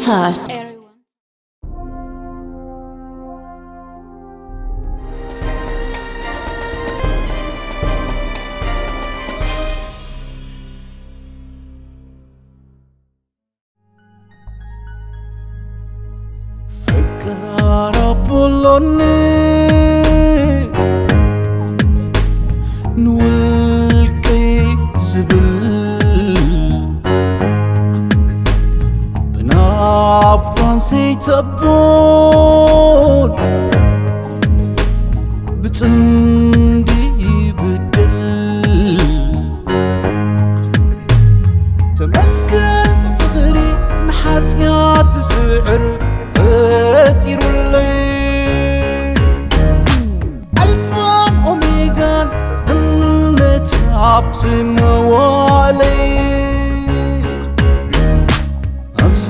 Star. ፈቃር ኣቦሎኒ ንውልቀይ ዝብል ብናባን ዘይተቦን ብጽምዲ ይብድል። ተመስገን ፍቕሪ ንሓጢኣት ትስዕር ፈጢሩለይ። ኣልፋን ኦሜጋን እምነት ሃብቲ መዋእለይ። ኣብዛ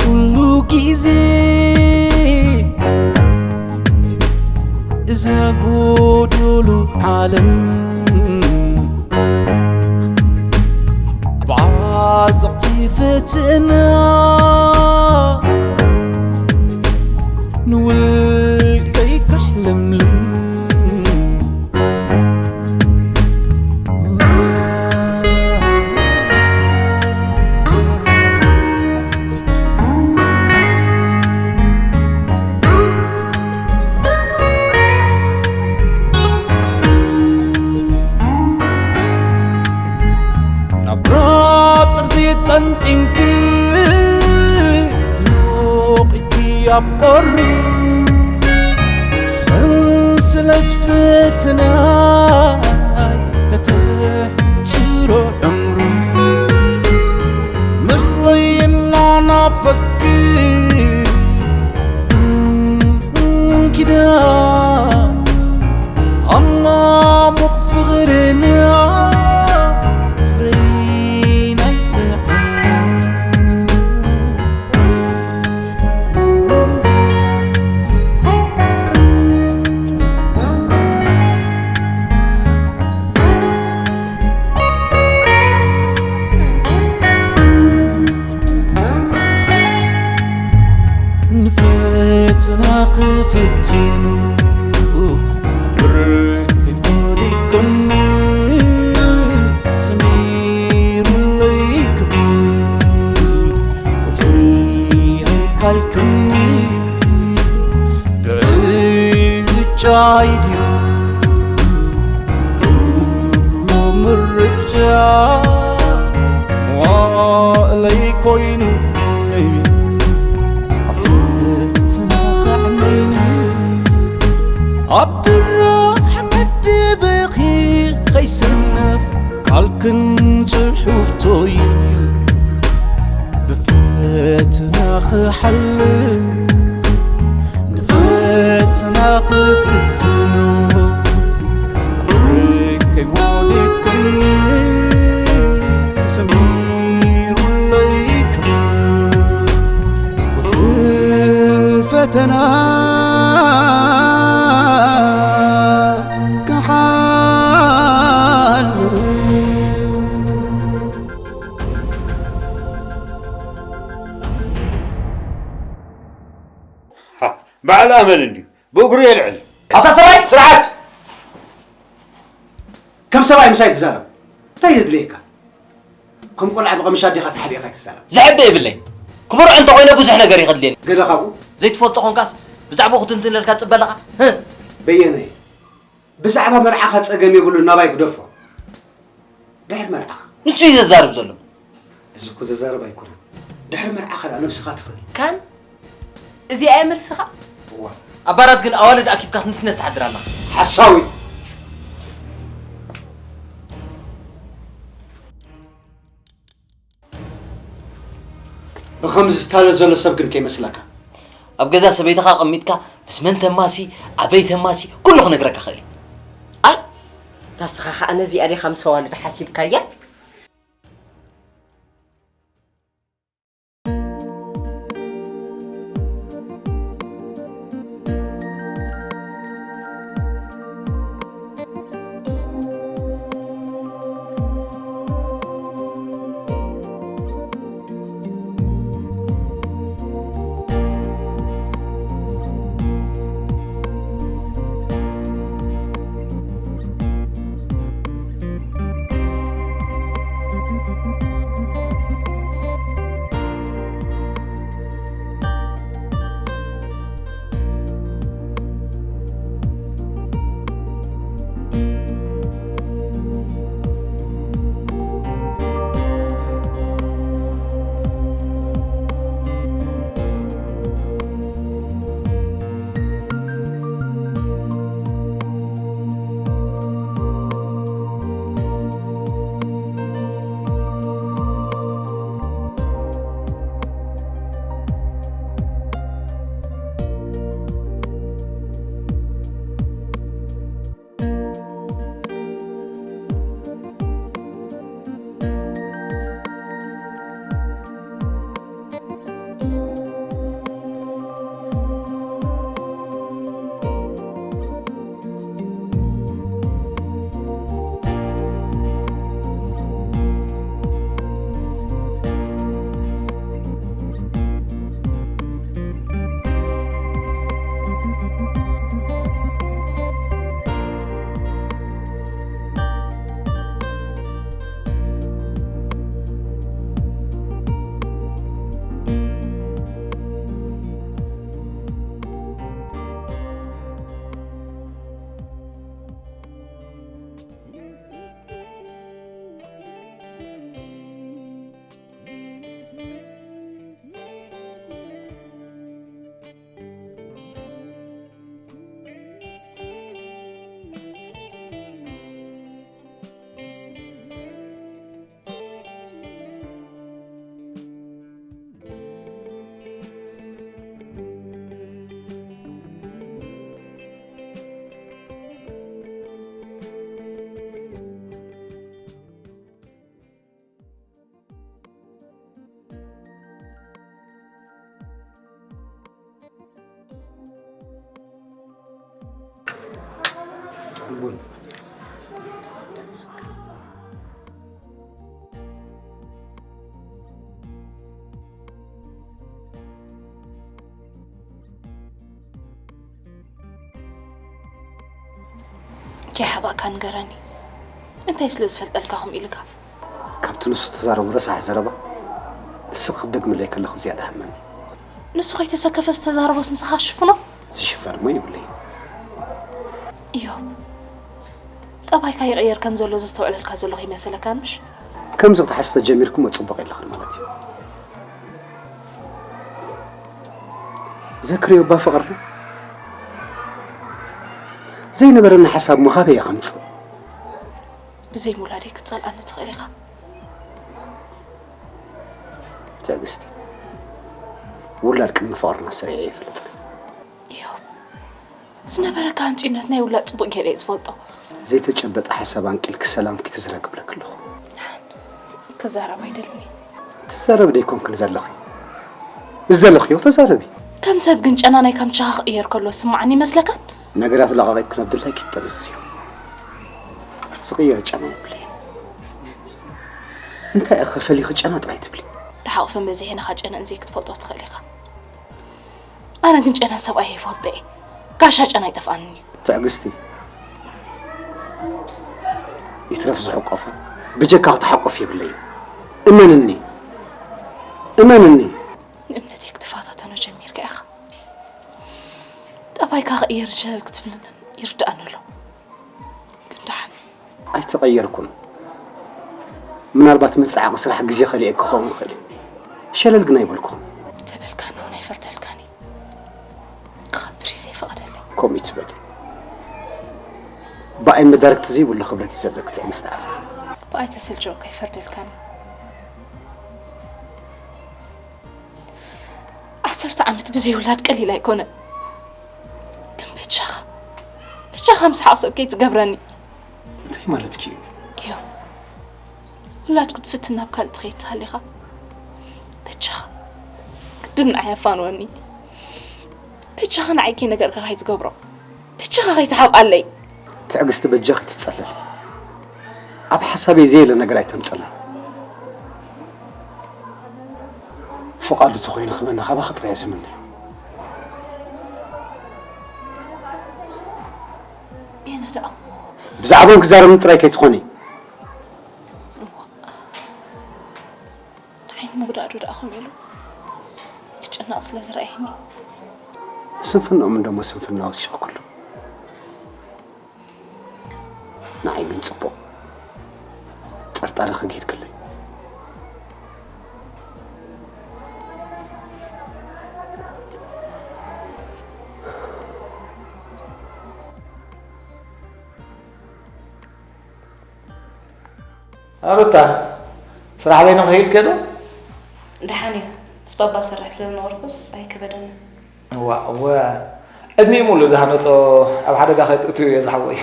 ኩሉ ግዜ እዛ ጎዶሎ ዓለም ብዓዘቕቲ ፈተና ንውልቀይ ካሕለምልም። ናብ ራብ ጥርዚ ጠንጢንኪ ትሞቒኪ ኣብ ቁሪ ሰንሰለት ፈተና ከተሕጽሮ ዕምሪ ምስለይ እናናፈቅኪ እንኪዳ ኣማሙቕ ፍቕርና ፍሬ ናይ ስሕና። ንፈተና ክፍትኑ ብርክ ወዲቅኒ ሰሚሩለይ ክብል ቁፅሪ ኣይካልክኒ። ብዕጫይ ድዩ ኩሉ ምርጫ መዋእለይ ኮይኑ ኣብ ፈተና ከዕነይኒ ኣብ ድራሕ መደበኺ ከይሰነፍ ቃልክን ጽሑፍቶይ ብፈተና ክሓልፍ ንፈተና ክፍትኑ ርከይ ወዲቅኒ ሰሚሩለይ ክብል ቁጽሪ ፈተና ክሓልፍ። በዓል ኣመል እንድዩ ብእግሩ የልዕል። ኣታ ሰብኣይ ስርዓት! ከም ሰብኣይ ምሳይ ትዛረብ እንታይ ዘድልየካ? ከም ቆልዓ ብቐምሻ ኣዴኻ ተሓቢእኻ ኣይትዛረብ። ዘሕብእ የብለይ። ክምርዖ እንተኾይነ ብዙሕ ነገር እዩ ከድልየኒ። ገለ ካብኡ? ዘይትፈልጦ ኾንካስ ብዛዕባኡ ክትንትነልካ ትጽበ ኣለኻ? ህእ! በየነ፣ ብዛዕባ መርዓኻ ጸገም የብሉን ናባይ ግደፎ። ድሕሪ መርዓኻ። ንሱ እዩ ዘዛርብ ዘሎ። እዚ እኮ ዘዛርብ ኣይኮነን። ድሕሪ መርዓኻ ደኣ ነብስኻ ትኽእል። ካን እዚኣ እያ መልስኻ? እዋ። ኣባራት ግን ኣዋልድ ኣኪብካ ክትንስነስ ትሓድር ኣለኻ። ሓሳዊ። ብኸምዚ ዝታለል ዘሎ ሰብ ግን ከይመስለካ። ኣብ ገዛ ሰበይትኻ ኣቐሚጥካ ምስ መን ተማሲ፣ ኣበይ ተማሲ፣ ኩሉ ክነግረካ ክእል እዩ። ኣይ፣ እታ እስኻ ኸኣ ነዚኣ ዲኻ ምስ ኣዋልድ ሓሲብካያ? ቡን። ከይሓባእካ ንገረኒ። እንታይ ስለ ዝፈልጠልካ ከምኡ ኢልካ? ካብቲ ንሱ ተዛረቡ ረሳሕ ዘረባ ንስኺ ክትደግምለይ ከለኺ ዝያዳ ሃመኒ። ንሱ ከይተሰከፈ ዝተዛረቦስ ንስኻ ሽፍኖ? ዝሽፈን እሞ የብለይን። እዮብ፣ ጠባይካ ይቕየር ከም ዘሎ ዘስተውዕለልካ ዘለኹ ይመስለካ ምሽ? ከምዚ ክትሓስቢ ተጀሚርክሞ ጽቡቕ የለኽን ማለት እዩ። ዘክርዮ እባ ፍቕርና ዘይነበረኒ ሓሳብ እሞ ካበይ እየ ከምጽእ? ብዘይ ምውላደይ ክትጸልኣኒ ትኽእል ኢኻ። ትዕግስቲ፣ ውላድ ቅድሚ ፍቕርና ሰሪዐ ይፈልጥ። እዮብ፣ ዝነበረካ ህንጽዩነት ናይ ውላድ ጽቡቕ ገይረ እየ ዝፈልጦ። ዘይተጨበጠ ሓሳብ ኣንቂልኪ ሰላምኪ ትዝረግብለኪ ኣለኹ። ክዛረብ ኣይደልን እየ። ትዛረቢ ደይኮንክን ዘለኺ፣ ዝደለኽዮ ተዛረቢ። ከም ሰብ ግን ጨና ናይ ካምቻኻ ክቕየር ከሎ ዝስምዓኒ ይመስለካን? ነገራት ለቓቒብኪ ናብ ድላይኪ ትጠምዝዝዮ። ዝቕየር ጨና የብለይን። እንታይ ኢኺ ፈሊኺ ጨና ጥራይ ትብሊ? ተሓቑፈን በዚሐን ኢኻ ጨነኣን ዘይክትፈልጦ ትኽእል ኢኻ። ኣነ ግን ጨና ሰብኣይ ይፈልጦ እየ። ጋሻ ጨና ኣይጠፍኣንን እዩ። ትዕግስቲ፣ ይትረፍ ዝሕቆፋ ብጀካ ክትሓቆፍ የብለይን። እመንኒ፣ እመንኒ። ንእምነተይ ክትፈታተኖ ጀሚርካ ኢኻ። ጠባይካ ክቕየር ሸለል ክትብለንን ይርድኣኒ ኣሎ። ግን ደሓን ኣይተቐየርኩን። ምናልባት ምጽዓቕ ስራሕ ግዜ ከሊኤ ክኸውን ይኽእል እዩ። ሸለል ግን ኣይበልኩን። ተበልካኒ እውን ኣይፈርደልካን እየ። ክኸብር እዩ ዘይፈቐደለይ። ከምኡ ይትበሊ። ብኣይ መዳርግቲ ዘይብሉ ክብረት እዩ ዘለኪ ትዕግስቲ ሓፍተይ። ብኣይ ተሰልቸወካ ኣይፈርደልካን እዩ። ዓሰርተ ዓመት ብዘይ ውላድ ቀሊል ኣይኮነን። ግን በጃኻ በጃኻ ምስሓቕ ሰብ ከይትገብረኒ። እንታይ ማለትኪ እዩ? እዮብ፣ ውላድ ክትፍትን ናብ ካልእ ትኸይድ ተሃሊኻ በጃኻ ቅድም ንዓይ ኣፋንወኒ። በጃኻ ንዓይ ከይነገርካ ከይትገብሮ። በጃኻ ከይትሓብኣለይ። ትዕግስቲ በጃኺ ትጸለሊ። ኣብ ሓሳበይ ዘየለ ነገር ኣይተምጽለይ። ፍቓዱ ተኾይኑ ክመና ካባኺ ጥራይ ዝምነዮ። የነ ደኣ እሞ ብዛዕባን ክዛረብን ጥራይ ከይትኾኒ። ንዓይ ንምጉዳእ ዶ ደኣ ከምኡ ኢሉ ክጭነቕ ስለ ዝረኣየኒ። ስንፍናኦም እንደሞ ስንፍና ወሲኽኩሉ። ንዓይ ግን ጽቡቕ ጥርጣረ ክገይድክለይ። ኣሩታ፣ ስራሕ በይኑ ክህይል ከዶ? ደሓን እዩ። ምስ ባባ ሰርሕ ስለ ዝነበርኩስ ኣይከበደንን። እዋ እወ፣ ዕድሚኡ ሙሉ ዝሃነጾ ኣብ ሓደጋ ከይትእትዩ እየ ዝሓወይ።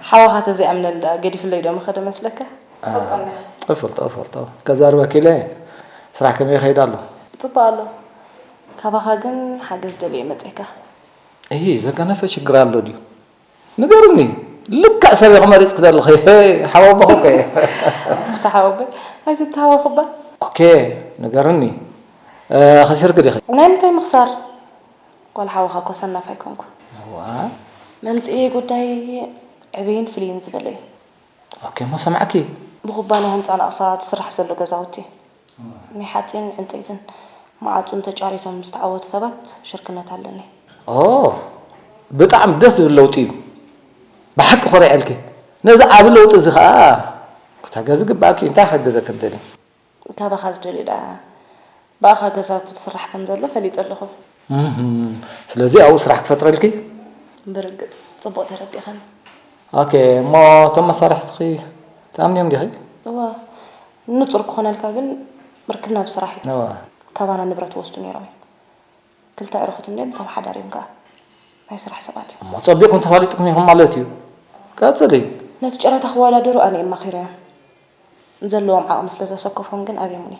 ሓወኻ ተዘይኣምነኒ ደኣ ገዲፍለይ ዶ ምኸደ መስለካ? እፈልጦ እፈልጦ፣ ከዛርበኪ ኢለ። ስራሕ ከመይ ይኸይድ ኣሎ? ጽቡቕ ኣሎ። ካባኻ ግን ሓገዝ ደልየ መጸካ። እሂ፣ ዘገነፈ ሽግር ኣሎ ድዩ? ንገርኒ። ልክዕ ሰብ ኢኺ መሪጽኪ ዘለኺ። ሄ፣ ሓወቦኺ እኮ እየ። እንተ ሓወቦይ ኣይትተሃወኽባ። ኦኬ፣ ንገርኒ። እ፣ ኸሲርኪ ዲኺ? ናይ ምንታይ ምኽሳር? ጓል ሓወኻ እኮ ሰናፍ ኣይኮንኩን። እዋ። መምጽኢ ጉዳይ ዕብይን ፍልይን ዝበለ እዩ። ኦኬ፣ እሞ ሰማዕኪ። ብኩባንያ ህንጻ ናቕፋ ትስራሕ ዘሎ ገዛውቲ ናይ ሓጺን ዕንጸይትን መዓጹን ተጫሪቶም ምስ ተዓወቱ ሰባት ሽርክነት ኣለኒ። ኦ፣ ብጣዕሚ ደስ ዝብል ለውጢ እዩ። ብሓቂ ኮሪዐልኪ። ነዚ ዓቢ ለውጢ እዚ ኸኣ ክትሕገዚ ግባእኪ። እንታይ ክሕግዘኪ ትደልዪ? ካባኻ ዝደልዮ ደኣ ብኣኻ ገዛውቲ ትስራሕ ከም ዘሎ ፈሊጠ ኣለኹ። እህም፣ ስለዚ ኣብኡ ስራሕ ክፈጥረልኪ? ብርግጽ ጽቡቕ ተረዲእኻኒ። ኦኬ፣ እሞ እቶም መሳርሕትኺ ትኣምንዮም ዲኺ? እዋ፣ ንጹር ክኾነልካ ግን ርክብና ብስራሕ እዩ። እዋ። ካባና ንብረት ይወስዱ ነይሮም እዮም። ክልተ ኣዕሩኽት እንድዮም፣ ሰብ ሓዳር እዮም ከኣ። ናይ ስራሕ ሰባት እዮም። እሞ ጸቢቕኩም ተፋሊጥኩም ኢኹም ማለት እዩ። ቀጽሊ። ነቲ ጨረታ ክወዳደሩ ኣነ የማኺረዮም። ዘለዎም ዓቕሚ ስለ ዘሰከፎም ግን ኣብዮምኒ።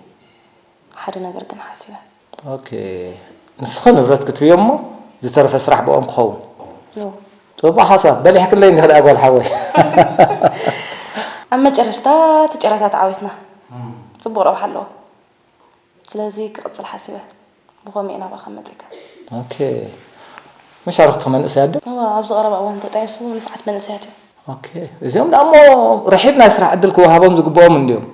ሓደ ነገር ግን ሓሲበ። ኦኬ። ንስኺ ንብረት ክትብዮ እሞ ዝተረፈ ስራሕ ብኦም ክኸውን። ኖ። ጽቡቕ ሓሳብ። በሊሕክለይ እንዲኺ ደኣ ጓል ሓወይ። ኣብ መጨረሽታ እቲ ጨረታ ተዓዊትና። ጽቡቕ ረብሓ ኣለዎ። ስለዚ ክቕጽል ሓሲበ። ብኸምኡ እዩ ናባኻ መጺእካ። ኦኬ። መሻርኽትኺ መንእሰያት ድዮም? እወ፣ ኣብዚ ቀረባ እዋን ተጣየሱ ንፉዓት መንእሰያት እዮም። ኦኬ። እዚኦም ደኣ እሞ ርሒብ ናይ ስራሕ ዕድል ክወሃቦም ዝግብኦም እንድዮም።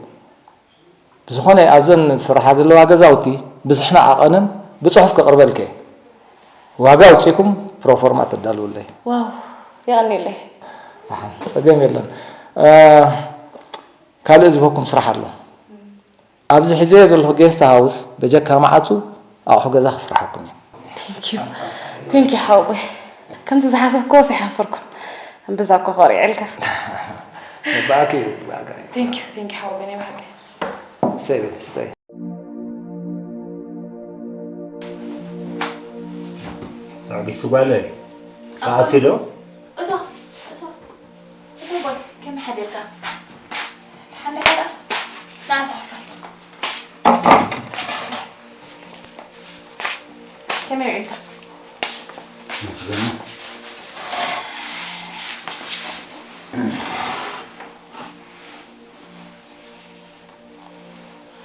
ብዝኾነ ኣብዘን ዝስርሓ ዘለዋ ገዛውቲ ብዝሕን ዓቐንን ብጽሑፍ ከቕርበልኪ እየ። ዋጋ ኣውጺእኩም ፕሮፎርማ ተዳልውለይ። ዋው፣ የቐንየለይ። ደሓን፣ ጸገም የለን። እ፣ ካልእ ዝህበኩም ስራሕ ኣሎ። ኣብዚ ሒዘዮ ዘለኹ ጌስት ሃውስ በጀካ መዓጹ ኣቑሑ ገዛ ክስርሓኩም እዩ። Thank you. Thank you ሓወቦይ። ከምቲ ዝሓሰብክዎስ ኣይሓፈርኩን። እምብዛ እኮ ኮሪዐልካ። ብኣኪ እዩ፣ ብኣካ እዩ። Thank you, thank you ሓወቦይ ናይ ብሓቂ። እሰይ በል፣ እሰይ። ትዕግስቲ ጓለይ፣ ሰዓት ዶ? እቶ፣ እቶ፣ እቶ ጓል፣ ከመይ ሓዲርካ? ሓንደ ሓዳ? ንዓ ትኽፈል። ከመይ ውዒልካ?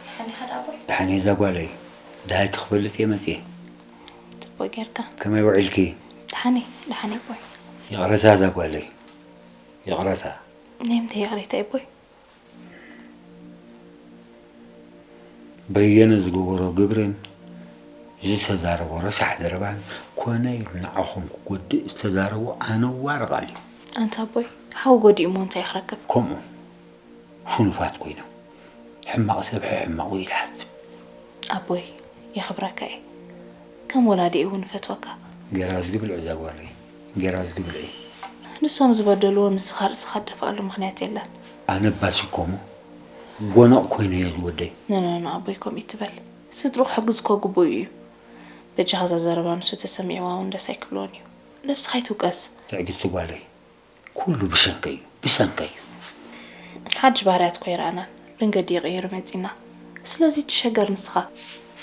ደሓን ኢኻ ደኣ ኣቦይ? ደሓን እየ እዛ ጓለይ። ደሃይ ክኽፈልጥ እየ መጽየ። ጽቡቕ ጌርካ። ከመይ ውዒልኪ? ደሓን እየ፣ ደሓን እየ ኣቦይ። ይቕረታ እዛ ጓለይ። ይቕረታ። ናይ ምንታይ ይቕሬታ እዩ ኣቦይ? በየነ ዝገበሮ ግብርን ዝተዛረቦ ረሳሕ ዘረባን ኮነ ኢሉ ንዓኹም ክጎድእ ዝተዛረቦ ኣነዋሪ ቃል እዩ። ኣንታ ኣቦይ፣ ሓው ጎዲኡ እሞ እንታይ ክረክብ? ከምኡ ስኑፋት ኮይኖም ሕማቕ ሰብ ሕማቕ ኢሉ ይሓስብ። ኣቦይ፣ የኽብረካ እየ። ከም ወላዲ እውን እፈትወካ። ጌራ ዝግብልዕ እዛ ጓለይ፣ ጌራ ዝግብልዕ። ንሶም ዝበደልዎ ንስኻ ርእስኻ ትደፍኣሉ ምኽንያት የለን። ኣነ ባሲኮሞ ጎኖቕ ኮይነ እየ ዝወደይ። ኖ፣ ኖ፣ ኖ፣ ኣቦይ ከምኡ ይትበል። ስድርኡ ክሕግዝ እኮ ግቡኡ እዩ። በጃኻ እዛ ዘረባ ንሱ ተሰሚዕዋ እውን ደስ ኣይክብሎን እዩ። ነብስኻ ኣይትውቀስ። ትዕግስቲ ጓለይ፣ ኩሉ ብሰንከይ እዩ፣ ብሰንከይ እዩ። ሓድሽ ባህርያት እኮ ኣይረኣናን፣ መንገዲ ይቕይር መጺና። ስለዚ ትሸገር ንስኻ።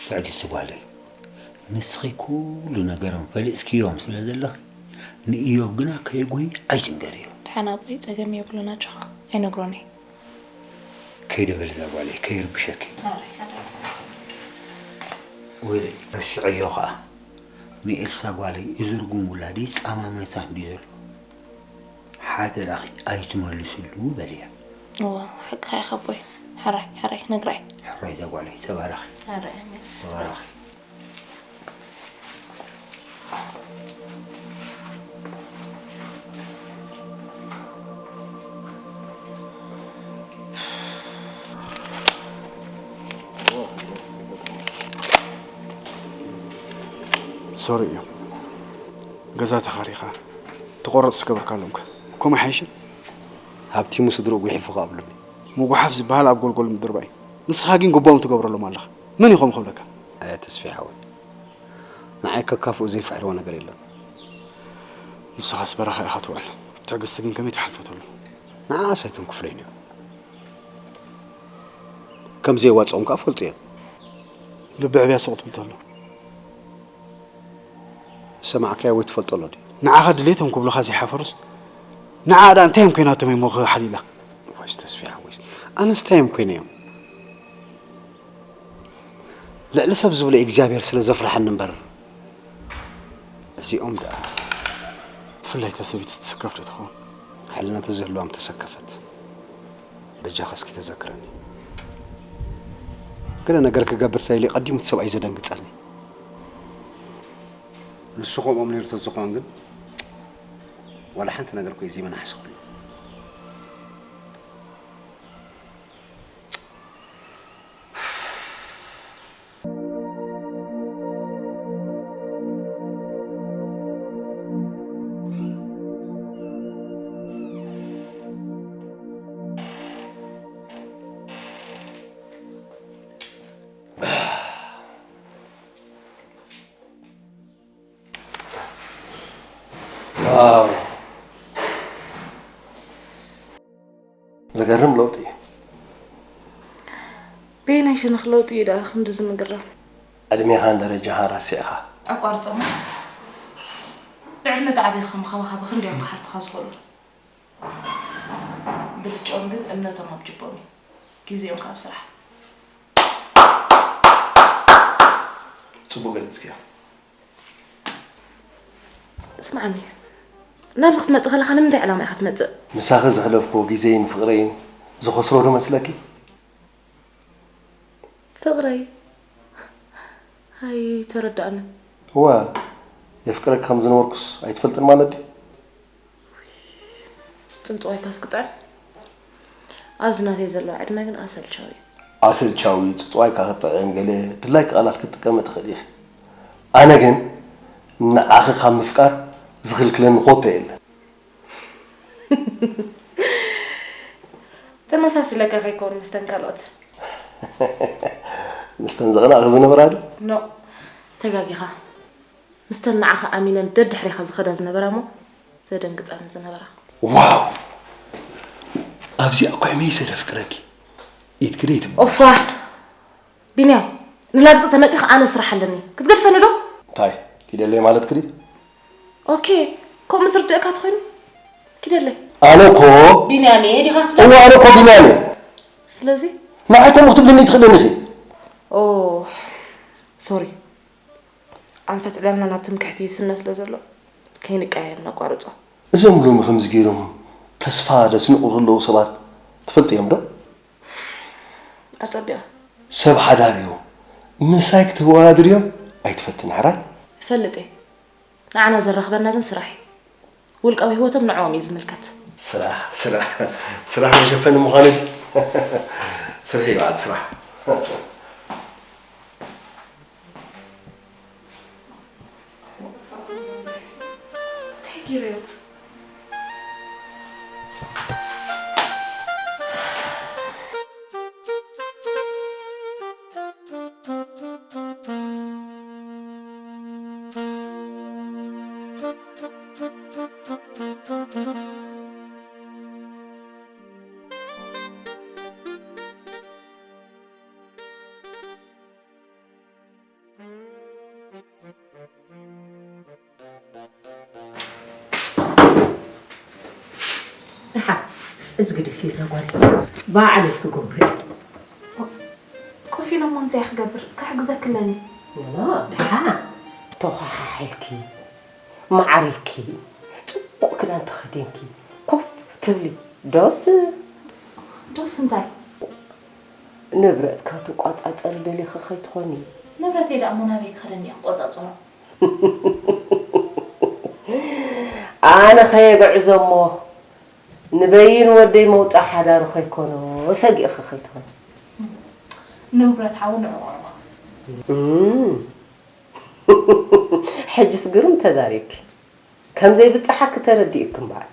ትዕግስቲ ጓለይ፣ ንስኺ ኩሉ ነገሮም ፈሊጥክዮም ስለ ዘለኺ፣ ንእዮብ ግና ከየጉሂ ኣይትንገርዮ። ደሓን ኣቦይ፣ ጸገም የብሉን፣ ኣጆኻ፣ ኣይነግሮን እየ። ከይደ በል እዛ ጓለይ፣ ከይርብሸኪ። ወይ ረስዐዮ ኸኣ፣ ንኤልሳ ጓለይ፣ እዚ ርጉም ውላዲ ጻማ መታን ድዩ ዘሎ? ሓደራኺ ኣይትመልስሉ በልያ። እዋ፣ ሓቅኻ ኢኻ ኣቦይ። ሕራይ፣ ሕራይ ክነግራ እየ። ሕራይ እዛ ጓለይ፣ ተባረኺ። ሕራይ፣ ኣሜን። ተባረኺ። ሶሪ እዮም። ገዛ ተኻሪኻ፣ ተቆረጽ ዝገበርካሎም ከ? ከምኡ ኣይሓይሽን? ሃብቲ ምስ ስድርኡ ጉሒፉ ከ ኣብሉኒ። ምጉሓፍ ዝበሃል ኣብ ጎልጎል ምድርባይ እዩ። ንስኻ ግን ግቡኦም ትገብረሎም ኣለኻ። መን እዩ ከምኡ ክብለካ? ኣያ ተስፋይ ሓወይ፣ ንዓይ ከካፍኡ ዘይፍሕርዎ ነገር የለን። ንስኻስ በረኻ ኢኻ ትውዕል። ትዕግስቲ ግን ከመይ ትሓልፎ ተሎ? ንዓኣስ ኣይተንክፍለይን እዮም። ከም ዘየዋጽኦም ከኣ ፈልጡ እዮም። ልቢ ዕብያ ሱቕ ትብል ተሎ። ዝሰማዕካዮ ወይ ትፈልጦ ኣሎ ድዩ? ንዓኻ ድሌቶም ክብሉኻ ዘይሓፈሩስ፣ ንዓኣ ደኣ እንታይ እዮም ኮይናቶም እሞ ክሓሊላ? ዋሽ ተስፋ ሓወይስ፣ ኣነስ እንታይ እዮም ኮይነዮም? ልዕሊ ሰብ ዝብሎ እግዚኣብሔር ስለ ዘፍርሓኒ እምበር፣ እዚኦም ደኣ። ብፍላይ እታ ሰበይቲ ትስከፍ ዶ ትኸውን? ሕልና ተዝህልዋ ምተሰከፈት። በጃኻ እስኪ ተዘክረኒ። ገለ ነገር ክገብር ተደልየ ቀዲሙ እቲ ሰብኣይ ዘደንግጸኒ። ንሱ ከምኦም ነይሩ ተዝኾን ግን፣ ዋላ ሓንቲ ነገር እኮ እዩ ዘይመናሕስኸሉ። ዋው! ዘገርም ለውጢ እዩ። በየናይ ሸነኽ ለውጢ እዩ ደኣ ክንድዚ ምግራም? ዕድሜኻን ደረጃኻን ረሲዕኻ። ኣቋርጾ እሞ። ዕድመ ተዓቢኻ ምኻባኻ ብኽንደዮም ክሓልፉኻ ዝኽእሉ? ብልጭኦም ግን እምነቶም ኣብ ጅቦም እዩ። ግዜኦም ከኣ ኣብ ስራሕ። ጽቡቕ ገሊጽክዮ። ስምዓኒ፣ ናብዚ ክትመጽእ ከለኻ ንምንታይ ዕላማ ኢኻ ትመጽእ? ምሳኺ ዘሕለፍክዎ ግዜይን ፍቕረይን ዝኸስሮ ዶ መስለኪ? ፍቕረይ ኣይተረዳእንን። እወ፣ የፍቅረኪ ከም ዝነበርኩስ ኣይትፈልጥን ማለት ድዩ? ጽንጽዋይካ እስክጥዕም ኣብዚ ናተይ ዘለዋ ዕድመ ግን ኣሰልቻዊ እዩ። ኣሰልቻዊ ጽጽዋይካ ክጥዕም ገለ ድላይኪ ቃላት ክትጥቀሚ ትኽእሊ ኢኺ። ኣነ ግን ንዓኺ ካብ ምፍቃር ዝኽልክለኒ ኮቶ የለን። ተመሳሲለካ ከይከውን ምስተን ካልኦት። ምስተን ዘቕናእኺ ዝነበራ ድዩ? ኖ ተጋጊኻ። ምስተን ንዓኻ ኣሚነን ደድሕሬኻ ዝኸዳ ዝነበራ እሞ ዘደንግጸኒ ዝነበራ። ዋው! ኣብዚኣ እኳ እየ መይሰ ዘፍቅረኪ። ኢድኪ ደይ ትብ። ኦፋ! ቢንያም ንላግጺ ተመጺኻ ኣነ ስራሕ ኣለኒ ክትገድፈኒ ዶ? እንታይ ኪደለይ ማለትኪ ድዩ? ኦኬ ከምኡ ዝርድእካ ተኾይኑ ኪደለይ። ኣነ እኮ ቢንያሜ ዲኻ እዋ ትብለኒ? ኣነ እኮ ቢንያሜ ስለዚ ንዓይ ከምኡ ክትብልኒ ትኽእለኒ ኢኺ። ኦ ሶሪ ኣንፈት ዕላልና ናብ ትምክሕቲ ይስነ ስለ ዘሎ ከይንቀያየም ነቋርጾ። እዞም ሎሚ ከምዚ ገይሮም ተስፋ ደስንቑ ዘለዉ ሰባት ትፈልጥዮም ዶ? ኣጸቢቐ። ሰብ ሓዳር እዮም ምሳይ ክትወዳድርዮም ኣይትፈትን ሕራይ? እፈልጥ እየ። ንዓና ዘራኽበና ግን ስራሕ እዩ። ውልቃዊ ህይወቶም ንዕኦም እዩ ዝምልከት። ስራሕ ስራሕ ስራሕ መሸፈኒ ምዃኑ ድዩ? ስራሕ እዩ በዓል ስራሕ። እንታይ ገይረዮ? ደሓን እዚ ግድፍዮ እዛ ጓለይ ባዕለይ ክገብሮ እየ። ኮፍ ኢለ እሞ እንታይ ክገብር ክሕግዘኪ ኣለኒ። ኖኖ ደሓን ተዃሓሒልኪ ማዕሪልኪ ጽቡቕ ክዳን ተኸዲንኪ ኮፍ ትብሊ ዶስ ዶስ እንታይ ንብረትካ ትቋጻጸሪ ደሊኺ ከይትኾኒ። ንብረተይ ደኣ እሞ ናበይ ክኸደኒ እየ ክቆጻጸሮ። ኣነ ኸየግዕዞ እሞ ንበይን ወደይ መውጻእ ሓዳሩ ኸይኮኖ ሰጊእኺ ኸይትኾኒ። ንብረት ሓው ንዕቑ ዕቑ። እም። ሕጅስ ግርም ተዛሪብኪ። ከም ዘይብጽሓኪ ተረዲኡኪ እምበኣር።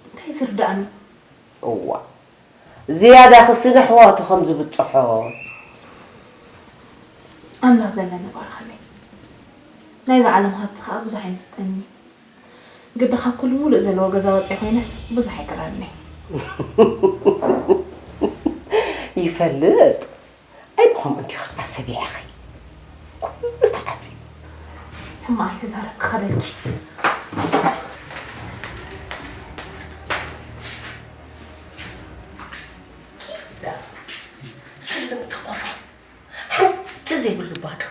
እንታይ ዝርድኣኒ? እዋእ። ዝያዳ ክስንሕዋ እቱ ከም ዝብጽሖ። ኣምላኽ ዘለኒ ባርኸለይ። ናይዛ ዓለም ሃብቲ ኸኣ ብዙሕ ኣይምስጠኒ። ግዲ ካብ ኩሉ ሙሉእ ዘለዎ ገዛ ወጺኣ ኮይነስ ብዙሕ ኣይቅረብኒ። ይፈልጥ። ኣይ ብኸምኡ እንዲኺ ክትዓሰቢ ኢኺ። ኩሉ ተዓጽዩ። ሕማቕ ኣይተዛረቢ ክኸደልኪ። ስልምቲ ቆፎ ሓንቲ ዘይብሉ ባዶ።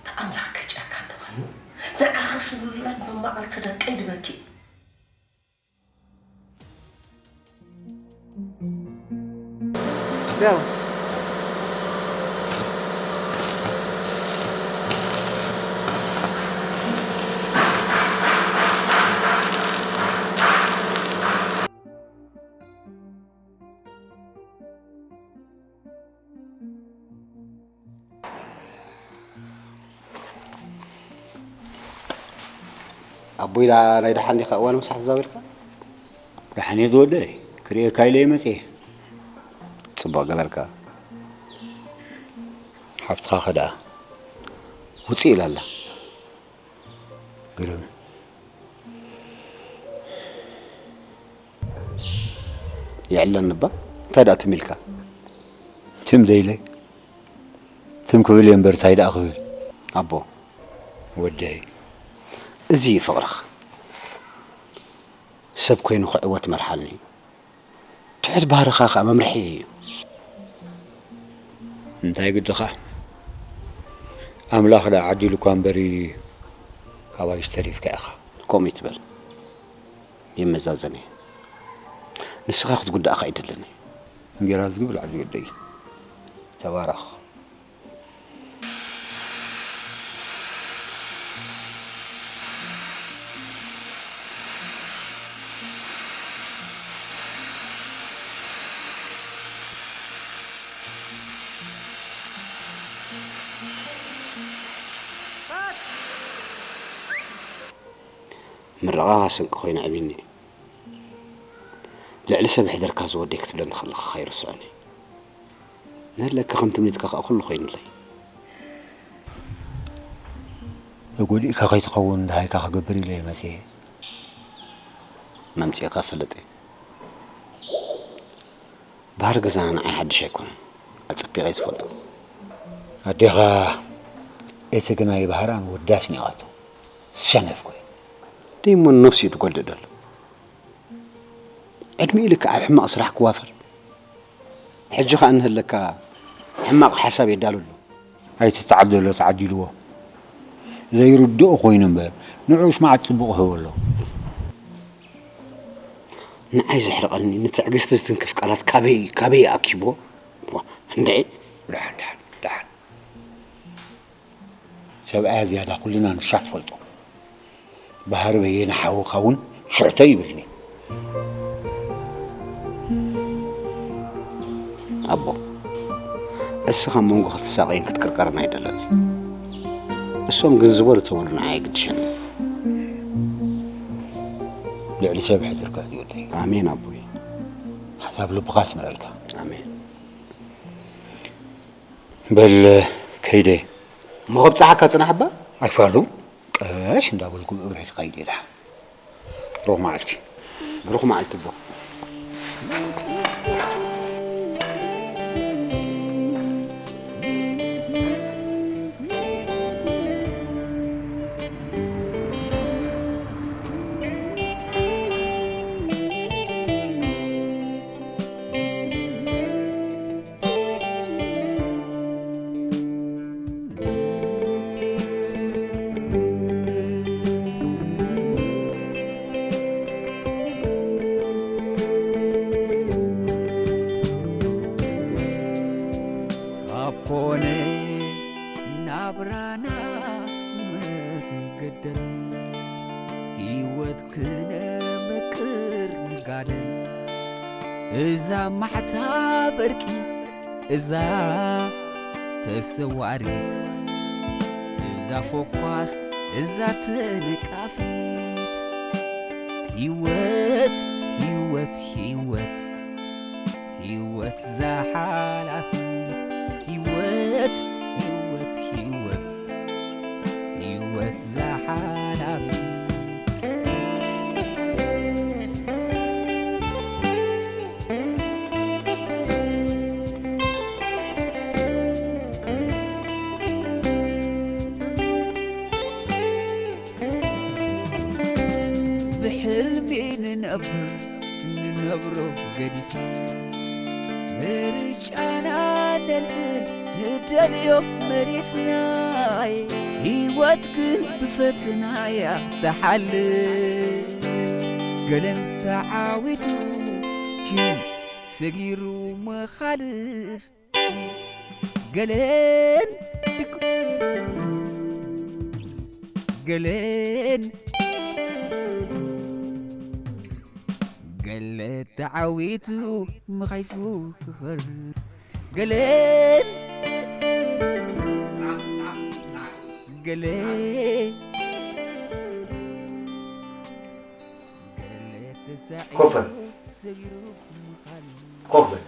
ተኣምላኽ ከጨካ እንተኾይኑ ንዓኻስ ውላድ መማቕልቲ ደቀይ ድበኪ። ኣቦይ ደኣ ናይ ደሓን ዲኻ እዋን ምሳሕ ተዛዊርካ? ደሓን እየ ዝወደይ፣ ክርእየካ ኢለ እየ መጺኤ። ጽቡቕ ገበርካ። ሓፍትኻ ከ ደኣ ውጽእ ኢላ ኣላ። ግርም። የዕለኒ እባ እንታይ ደኣ ትም ኢልካ? ትም ደይለይ። ትም ክብል እየ እምበር ታይ ደኣ ክብል። ኣቦ። ወደይ። እዚ እዩ ፍቕርኻ። ሰብ ኮይኑ ክዕወት መርሓኒ እዩ። ትሑት ባህርኻ ከኣ መምርሒ እዩ። እንታይ ግድኻ? ኣምላኽ ደኣ ዓዲሉ እኳ እምበሪ፣ ካባይሽ ተሪፍካ ኢኻ። ከምኡ ይትበል። ይመዛዘን እየ። ንስኻ ክትጉዳእኻ ኣይደልን እየ። እንጌራ ዝግብል ዓዚ ወደይ። ተባረኽ። ምርቓኻ ስንቂ ኮይኑ ኣዕቢኒ። ልዕሊ ሰብ ሕደርካ ዝወደይ ክትብለኒ ከለኻ ከይርስዖኒ። ነለካ ከም ትምኒትካ ከኣ ኩሉ ኮይኑለይ። ተጎዲእካ ከይትኸውን ደሃይካ ክገብር ኢለ እየ መጽየ። መምጽእካ ፈለጠ። ባህሪ ገዛና ንዓይ ሓድሽ ኣይኮነን። ኣጸቢቐ እየ ዝፈልጦ። ኣዴኻ እቲ ግናይ ባህራን ወዳስ ኒቓቶ። ሰነፍ ኮይኑ። ደይሞ ነብሱ እዩ ዝጎልእ ዘሎ። ዕድሚኡ ልክዕ ኣብ ሕማቕ ስራሕ ክዋፈር። ሕጂ ኸኣ እንሀለካ ሕማቕ ሓሳብ የዳሉ ኣሎ። ኣይትተዓደሎ ተዓዲልዎ። ዘይርድኦ ኮይኑ እምበር፣ ንዑስ መዓት ጽቡቕ ይህቦ ኣሎ። ንዓይ ዘሕርቐኒ፣ ንትዕግስቲ ዝትንክፍ ቃላት ካበይ፣ ካበይ ኣኪብዎ? ዋ፣ እንድዒ። ደሓን፣ ደሓን፣ ደሓን። ሰብኣያ ዝያዳ ኩልና ንሳ ትፈልጦ። ባህሪ በየነ ሓውኻ እውን ስሕቶ ይብልኒ። ኣቦ፣ እስኻ መንጎ ክትሳቐይን ክትቅርቀርን ኣይደለኒ። እሶም ግን ዝበሉ ተበሉ ንዓይ ኣይግድሸኒ። ልዕሊ ሰብ ሕድርካ ዝወደይ። ኣሜን ኣቦይ። ሓሳብ ልብኻ ኣስምረልካ። ኣሜን። በል ከይደ። እሞ ከብጽሓካ ጽናሕ እባ። ኣይፋሉ፣ ቀስ እንዳበልኩ ብእግረይ ክኸይድ እየ ደሓን። ብሩኽ መዓልቲ። ብሩኽ መዓልቲ እቦ። ካብ ኮነ ናብራና ምስ ገደል፣ ህይወት ክነምቅር ንጋደል። እዛ ማሕታ በርቂ፣ እዛ ተሰዋሪት፣ እዛ ፎኳስ፣ እዛ ተነቃፊት። ህይወት፣ ህይወት፣ ህይወት፣ ህይወት ዛሓላፊት። ህይወት፣ ህይወት፣ ህይወት፣ ህይወት ዛሓላፊት። ብሕልሚ ንነብር፣ ንነብሮ ገዲፍ፣ ምርጫና ነልዕል፣ ንደልዮ መሪጽናይ። ህይወት ግን ብፈተናያ ትሓልፍ፣ ገለን ተዓዊቱ፣ ግን ሰጊሩ መኻልፍ። ገለን ድግ-፣ ገለን፣ ገለ ተዓዊቱ ምኻይፉ ክኸር። ገለን፣ ገለ፣ ገለ ተሳዒሩ ኮፍ በል። ሰጊሩ ምኻኑ። ኮፍ በል።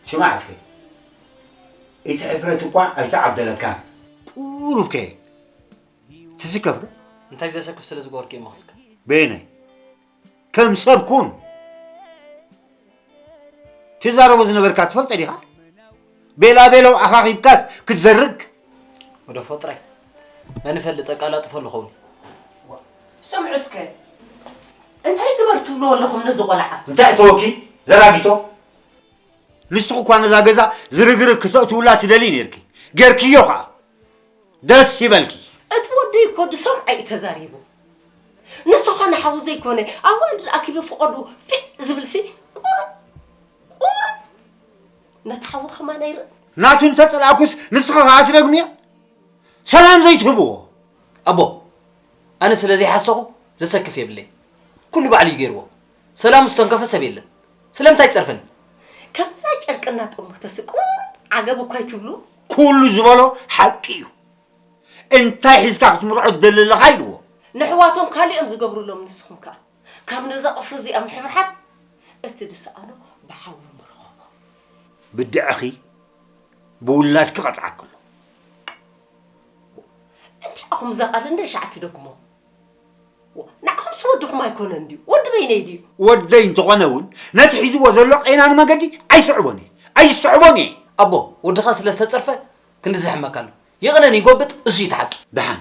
ስማዕ እስከ፣ እቲ ሕፍረት እኳ ኣይተዓብደለካን። ቁሩብ ከ ትስከፍ ዶ? እንታይ ዘሰክፍ ስለ ዝገበርኩ እየ መኽስካ? በየናይ? ከም ሰብ ኩን። ትዛረቦ ዝነበርካ ትፈልጦ ዲኻ? ቤላ ቤለው ኣኻኺብካስ ክትዘርግ? ወደ ፎጥራይ። መን ይፈልጥ፣ ኣቃላጥፈሉ ኸውን። ስምዑ እስከ፣ እንታይ ግበር ትብልዎ ኣለኹም ነዚ ቆልዓ? እንታይ እተወኪ? ዘራጊቶ? ንስኺ እኳ ነዛ ገዛ ዝርግርግ ክተእትውላ ትደልዪ ነይርኪ። ጌርክዮ ኸዓ። ደስ ይበልኪ። እቲ ወደይ እኮ ዝሰምዖ እዩ ተዛሪቡ። ንሱ ኸ ንሓዉ ዘይኮነ፣ ኣዋልድ ኣኪቡ ፍቐዱ ፊዕ ዝብልሲ ቁሩብ፣ ቁሩብ ነቲ ሓዉ ከማን ኣይርእ። ናቱ እንተጸላእኩስ ንስኺ ኸዓ ትደግምዮ? ሰላም ዘይትህብዎ። ኣቦ፣ ኣነ ስለ ዘይሓሰኹ ዘሰክፍ የብለይ። ኩሉ ባዕሉ እዩ ገይርዎ። ሰላሙ ዝተንከፈ ሰብ የለን። ስለምንታይ ትጸርፈኒ? ከምዛ ጨርቂ እናጠመተሲ ቁሩብ ዓገብ እኳ ኣይትብሉ? ኩሉ ዝበሎ ሓቂ እዩ። እንታይ ሒዝካ ክትምርዖ ትደሊ ኣለኻ ኢልዎ። ንሕዋቶም ካልእ እዮም ዝገብሩሎም፣ ንስኹም ከኣ ካብ ነዛ ቕፍሪ እዚኣ ምሕብሓብ፣ እቲ ዝሰኣኖ ብሓዊ ምርኾቦ። ብድዐኺ ብውላድኪ ቀጽዓኪ ኣሎ። እንታይ ኢኹም እዛ ቃል እንደ ሻዕ ትደግሞ? ንዓኹምስ ወድኹም ኣይኮነን ድዩ? ወዲ በይነይ ድዩ? ወደይ እንተኾነ እውን ነቲ ሒዝዎ ዘሎ ቄናን መገዲ ኣይስዕቦን እየ። ኣይስዕቦን እየ። ኣቦ፣ ወድኻ ስለ ዝተጸርፈ ክንዲ ዝሕመካ ኣሎ። ይቕነን ይጎብጥ፣ እሱ እዩ እቲ ሓቂ። ደሓን፣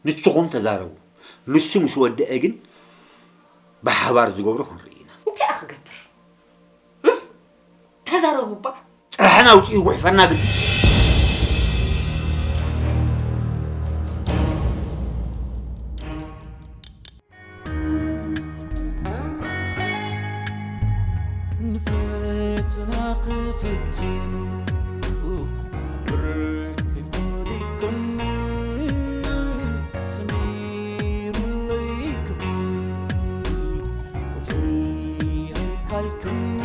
ንስኹም ተዛረቡ። ንሱ ምስ ወደአ ግን ብሓባር ዝገብሮ ክንርኢ ኢና። እንታይ እያ ክገብር? እም? ተዛረቡ እባ። ጭራሕና ኣውፅኡ ይጉሕፈና ግን። ንፈተና ክፍትኑ ብርክ ወዲቅኒ ስሚሩለይ ክብል ቁፅሪ ኣይካልክኒ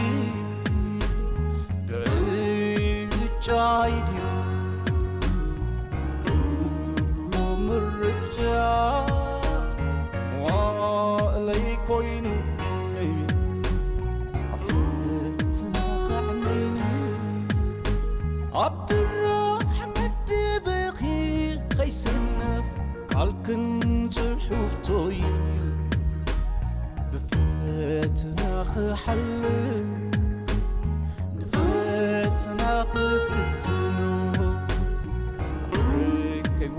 ብዕጫይ ድዩ ኩሉ ምርጫ መዋእለይ ኮይኑ ኣብ ፈተና ከዕነይኒ ኣብ ድራሕ መድብኺ ከይስነፍ ካልክን ጽሑፍቶይ ብፈተና ክሓልፍ ንፈተና ክፍትኑ ብርከይ